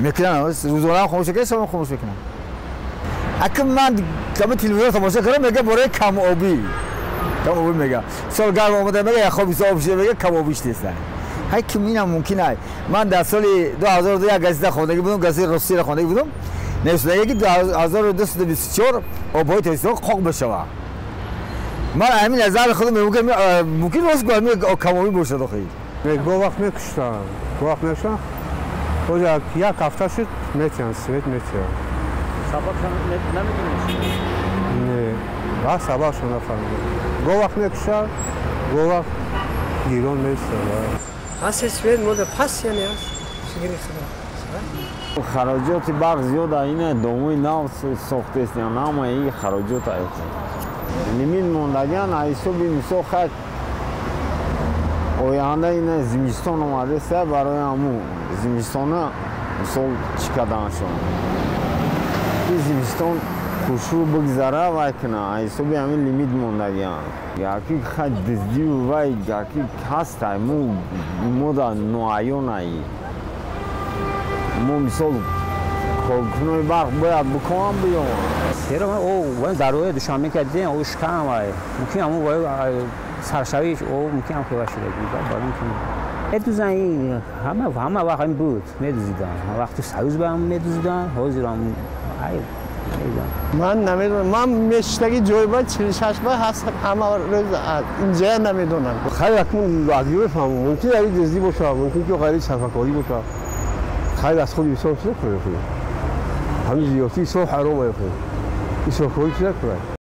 Мекунам, рӯзона хомӯш мекунам, шаб хомӯш мекунам. Акм ман ками телевизор тамошо кардам, мега бораи камобӣ. Камобӣ мега. Сол гарм омада мега, яхо бисёр об шуда мега, камобӣ шудеста. Ҳай ким инам мумкин ай. Ман дар соли 2002 як газета хондагӣ будам, газетаи Русияро хондагӣ будам. Навиштагӣ ки 2224 обҳои Тоҷикистон қоқ бишавад. Ман ҳамин назари худам мегӯям, мумкин рост гӯям, камобӣ бошад охир. Го вақт мекуштанд, го вақт мекуштанд. Боз як ҳафта шуд, метиҳанд, свет метиҳанд. Сабабшон намедонед? Не, ва сабабшон нафаҳмидам. Го вақт мекушад, го вақт гирон меистад. Ҳаст свет мода пас яъне аст. Шукри Худо. Хароҷоти барқ зиёд, ина домои нав сохтестиян, ҳамаи хароҷот аст. Лимит мондагиан ҳисоби мисол хай оянда ина зимистон омадеста, барои ҳамун зимистона мисол чӣ карданшон. Ки зимистон хушрӯ бигзара вай куна, ҳисоби ҳамин лимит мондагиан. Яки хай дуздию вай яки ҳастай, мода ноаёнай. Мо мисол коркунои барқ бояд бикунам биём. Чаро о дарои Душанбе ки дидем, о шикам вай. Мумкин ҳамун вай саршавиш о мумкин ҳам хева шуда буд. Барои мумкин. Медузан ҳама вақт ҳамин буд, медузидан. Вақти Союз ба ҳам медузидан, ҳозир ҳам ай ман намедонам. Ман мешиштаги ҷой ба 46 ба ҳаст, ҳама рӯз инҷая намедонам. Хайр, акнун аз ё мефаҳмам. Мумкин ғайри дуздӣ бошад, мумкин ки ғайри сарфакорӣ бошад. Хайр, аз худ инсон чӣ накунад? Ҳамин зиёдати исроф ҳаром аст. Исрофкорӣ чӣ накунад?